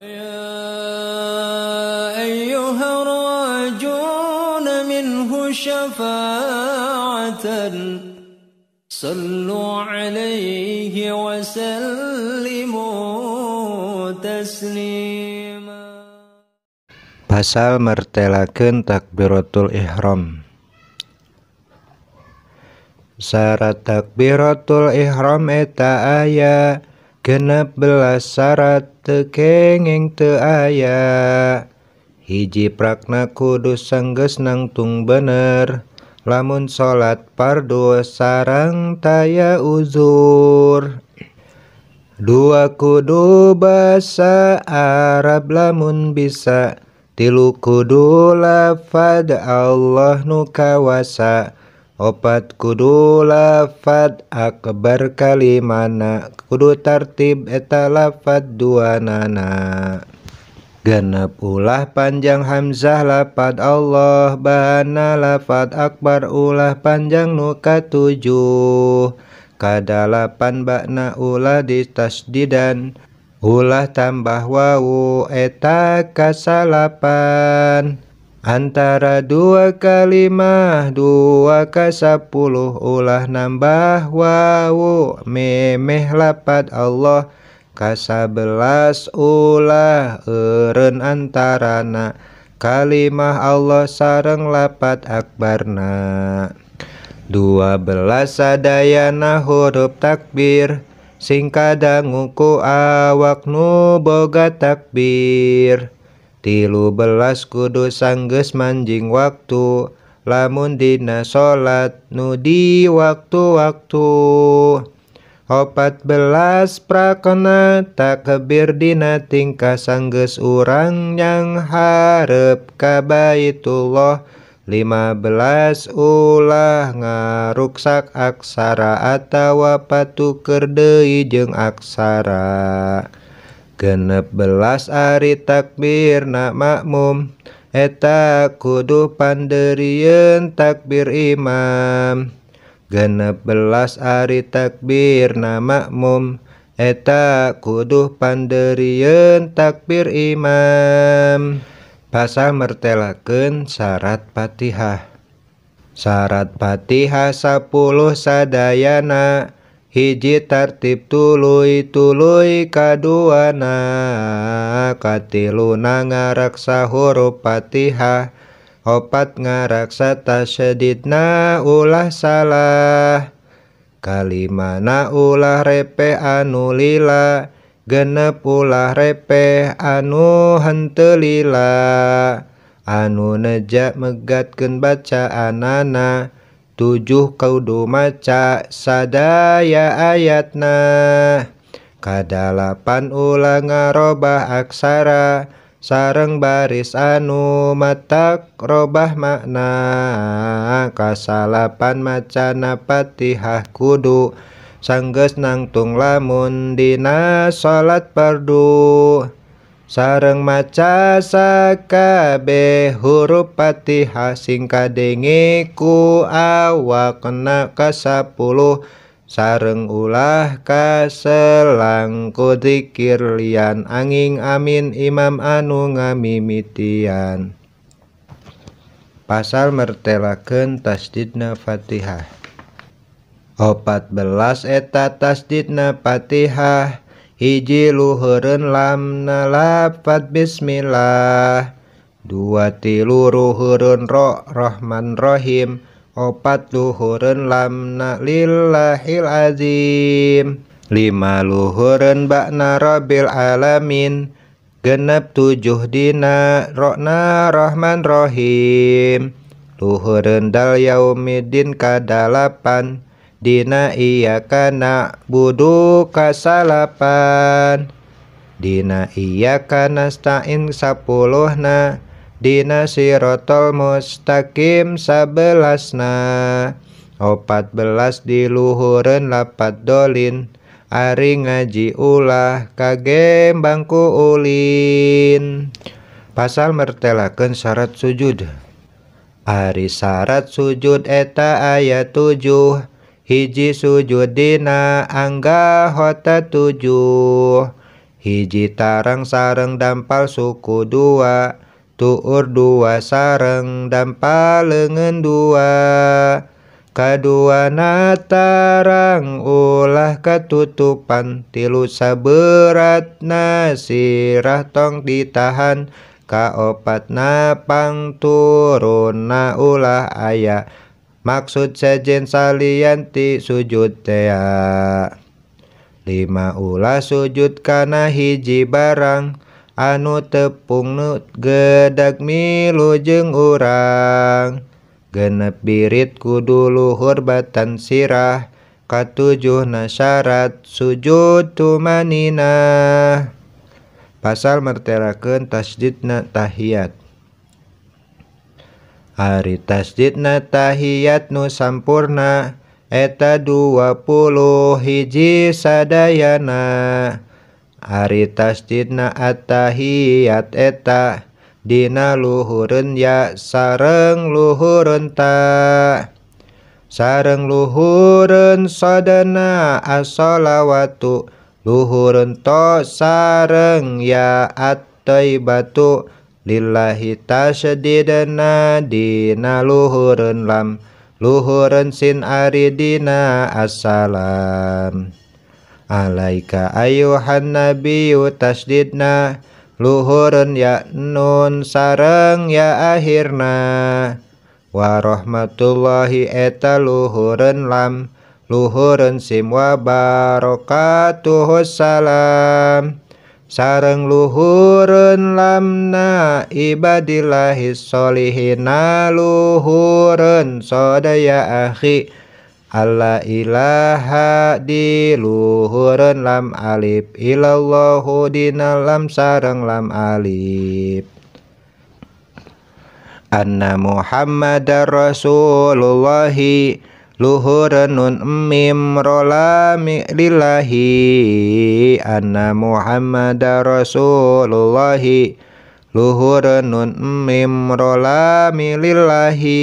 يا أيها الراجون منه شفاعة صلوا عليه وسلموا تسليما. Pasal mertelakeun takbiratul ihram. Syarat takbiratul ihram eta aya 16 syarat teu kenging teu aya. Hiji prakna kudu sanggeus nangtung bener lamun salat fardu sareng taya uzur. Dua kudu basa Arab lamun bisa. Tilu kudu lafad Allah nu kawasa. Opat kudu lafad akbar kalimana kudu tartib eta lafad duanana. 6 ulah panjang hamzah lafad Allah bahana lafad akbar ulah panjang nu katujuh. Kadalapan bakna ulah ditasdidan ulah tambah wawu eta kasalapan. Antara dua kalimah 2 ka 10 ulah nambah wawu memeh lapad Allah. Ka-11 ulah eureun antarana kalimah Allah sareng lapad akbarna. 12 sadayana huruf takbir sing kadangu ku awak nu boga takbir. 13 kudu sanggeus manjing waktu lamun dina salat nu di waktu-waktu. 14 prakna takbir dina tingkah sanggeus urang yang hareup ka Baitullah. 15 ulah ngaruksak aksara atawa patuker deui jeung aksara. 16 ari takbirna makmum eta kudu pandeurieun takbir imam. 16 ari takbirna makmum eta kudu pandeurieun takbir imam. Pasal mertelakeun syarat Fatihah. Syarat Fatihah 10 sadayana. Hiji tartib tuluy-tuluy kaduana. Katiluna ngaraksa huruf Fatihah. 4 ngaraksa tasydidna ulah salah. Kalimana ulah repeh anu lila. 6 ulah repeh anu henteu lila. Anu neja megatkeun bacaanana. 7 kudu maca sadaya ayatna. Kadalapan ulah ngarobah aksara sareng baris anu matak robah makna. Kasalapan macana Fatihah kudu sanggeus nangtung lamun dina salat fardu. Sareng maca sakabeh huruf Fatihah sing kadenge ku awakna ka-10. Sareng ulah kaselang ku zikir lian anging amin imam anu ngamimitian. Pasal mertelakeun tasdidna Fatihah. 14 eta tasdidna Fatihah. Hiji luhureun lamna lafad bismillah. 2 3 luhureun ro rahman rahim. 4 luhureun lamna lillahil azim. 5 luhureun bakna rabbil alamin. 6 7 dina rokna rahman rahim. Luhureun dal yaumiddin ka-8. Dina iyyaka na'budu ka-9. Dina iyyaka nasta'in 10-na. Dina siratal mustaqim 11-na. 14 diluhureun lapad dolin. Ari ngaji ulah kagembang ku ulin. Pasal mertelakeun syarat sujud. Ari syarat sujud eta aya 7. Hiji sujud dina anggahota 7. Hiji tarang sareng dampal suku dua, tuur dua sareng dampal leungeun dua. Kaduana tarang ulah katutupan, tilu saberatna sirah tong ditahan. Kaopatna pangturunna ulah aya, maksud sejen salian ti sujud tea. Lima ulah sujud kana hiji barang, anu tepung nu gedag milu jeung urang. Genep birit kudu luhur batan sirah, katujuhna syarat sujud tumanina. Pasal mertelakeun tasdidna tahiyat. Ari tasdidna tahiyat nu sampurna eta 21 sadayana. Ari tasdidna attahiyat eta dina luhureun ya sareng luhureun ta, sareng luhureun sadana as-shalawatu, luhureun to sareng ya at-thayyibatu, lillahi tasdidna dina luhureun lam, luhureun sin ari dina assalam. Alaika ayuhan nabiyyu tasdidna luhureun ya nun sareng ya akhirna. Wa rahmatullahi eta luhureun lam, luhureun sim wa barakatuhus salam, sareng luhureun lamna ibadillahis sholihina, luhureun sadaya akhi. Alla ilaha di luhureun lam alif, ilallahu dina lam sareng lam alif. Anna Muhammadar Rasulullahi luhureun nun mim rola lillahi. Anna Muhammadar Rasulullahi luhureun nun mim rola lillahi.